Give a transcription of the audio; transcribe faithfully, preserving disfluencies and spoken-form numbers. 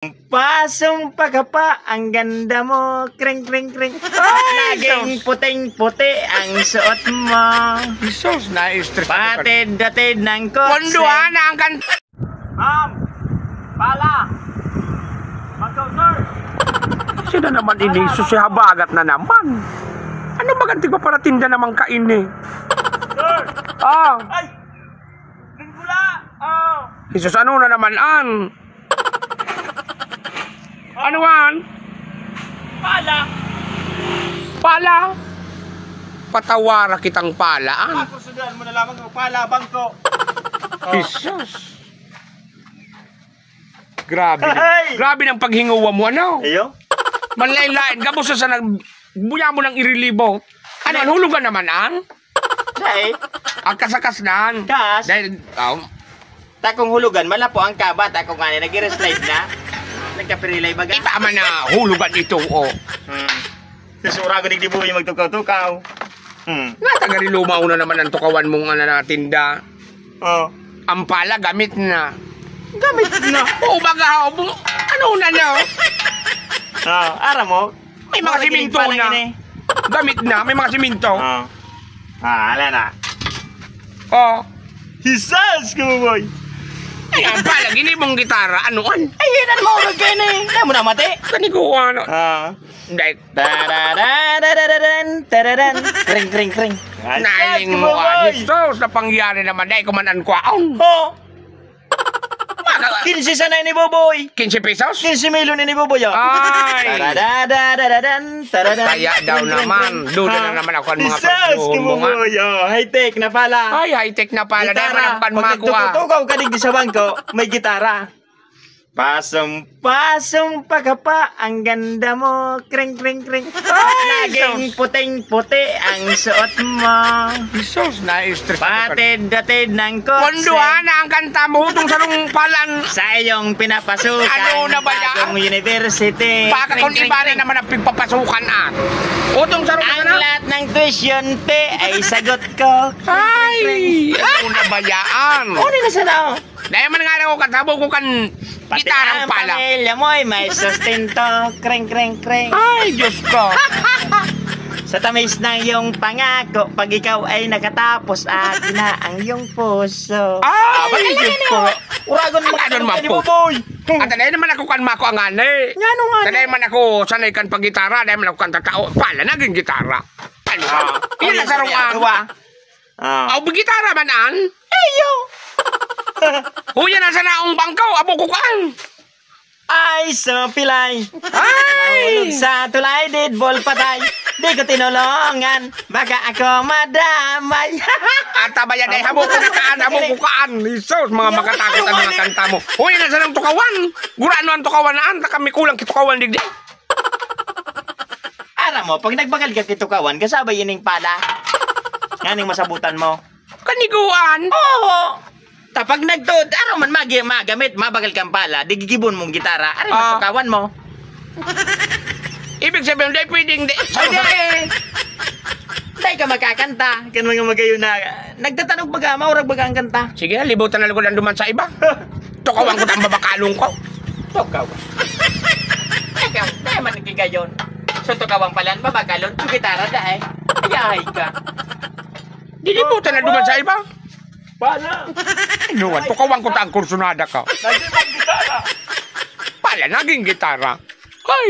Pasong pagkapa, ang ganda mo, kring, kring, kring. Ay, Naging sus. puting-puti ang suot mo. Jesus, na-stress ako. Patid-atid ng kotse. Punduhan na ang kan- Ma'am! Pala! Magkaw, sir! Sino naman ini? Susihabagat na naman. Ano ba ganti paparatinda naman kaini? Sir! Ah. Ay! Ringgula! Ah! Jesus, ano na naman an? Ano an? Pala! Pala? Patawara kitang pala, ah. Ako, sundan mo na lamang ang pala, bangko. Oh. Jesus. Grabe. Hey! Grabe ng paghinguwa mo, ano? Iyo? Manlain-lain ka, busa sa nag-, buya mo ng irilibo. Ano, an hulugan naman, an? Dai. Ang kasakas na, an? Kas. Dahil, oh. Takong hulugan, malapo ang kaba, takong ngani, nag-i-slide na. Nagkapirilay baga. Iba man na hulugan ito, oh. Hmm. Sisura ko, digdi buhay magtukaw-tukaw. Hmm. Natagariluma na naman ang tukawan mong, ano, na tinda. Oh. Ang pala, gamit na. Gamit na? Oo, baga, oh, bu-, ano na, no? Oh, aram mo? May mga Mga simento gining pala na. Ini. Gamit na, may mga simento. Oh. Ah, ala na. Oh. Jesus, Kuboy! Ay, ang pala, ginibong gitara, ano, an? Ay, yan ang maurag kayo na eh. Kaya mo na mati? Kaniguan. Ah. Dahil Tarararararan, tararan. Kring, kring, kring. Ay, Nailing Jesus, mo, Kuboy! Ay, Jesus, napangyari naman, dahil kumanan ko, aon. Oh. Maka- Kinse sana ni Boboy. Kinse pesos? Kinse milyon ni Boboy, oh. Ay. Taradadadadan, taradan. Kaya daw Kring, kring, naman, kring. Duda na Ha? naman ako ang mga Jesus, presyo mo nga. Kibuboy, oh. High-tech na pala. Ay, high-tech na pala. Dahil Gitara. man ako kan Pag makuha. nagtutukaw ka digdi sa bangko, may gitara. Pasong-pasong pagkapa, ang ganda mo. Kring, kring, kring. Ay, Naging sus. puting-puti ang suot mo. Jesus, na-stress ako. Patid-atid ng kotse. Punduhan na ang kanta mo, utong sarong palan. Sa iyong pinapasukan, Ano na ba yan? bagong university. Baka Kring, kung kring, iba na kring. naman ang pigpapasukan, ah. Utong sarong Ang ano? lahat ng tuition fee ay sagot ko. Ay! Ano na ba yan? Ano na sana? Dahil man nga ako katabo ko kan Pati gitarang ang pala. pamilya mo ay may sustento. Kreng, kreng, kreng. Ay, Diyos ko. Sa tamis ng iyong pangako, pag ikaw ay nakatapos, akin na ang iyong puso. Ay, Ah, bakit Diyos lagi ko. niyo? Uragon mo Ang anon man ni po. Boboy. At dahil naman ako kan mako ang ani. Nga, ano nga, Dahil ano? man ako sanay kan paggitara, dahil man ako kan tatao. Pala, naging gitara. Ano ba? Ah, Yan ang sarong ano? Ano ba? Ah. Aw, gitara man an? Eyo. Huya na sa naong bangko, abo ko kaan. Ay, so pilay. Ay! Nahulog sa tulay, dead ball patay. Di ko tinulungan, baka ako madamay. At tabayan ay habo ko na kaan, habo ko kaan. Jesus, mga Yo, makatakot ang mga ano? kanta mo. Huya na sa nang tukawan. Gurano ang tukawan na an, ta kami kulang kitukawan digdi. Aram mo, pag nagbagal ka kitukawan, kasabay ining pala. Nganing masabutan mo. Kaniguan? Oo. Tapag nagtod, aram man magi-, magamit, mabagal kang pala, di gigibon mong gitara, aram Ah. matukawan mo. Ibig sabihin, dai pwedeng, di, Ay, di. Dai ka makakanta. Kan mga magayon na, nagtatanog baga, maurag baga ang kanta. Sige, libutan na lugod ang duman sa iba. Tukawan ko ang babakalong ko. Tukaw. Ikaw, dai man nagigayon. So, tukawan pala ang babakalon, so gitara dai. Ayahay ka. Dilibutan na duman sa iba. Pala. Inuwan, tukawan ko ta ang kursunada ka. Naging gitara. Pala, naging gitara. Ay!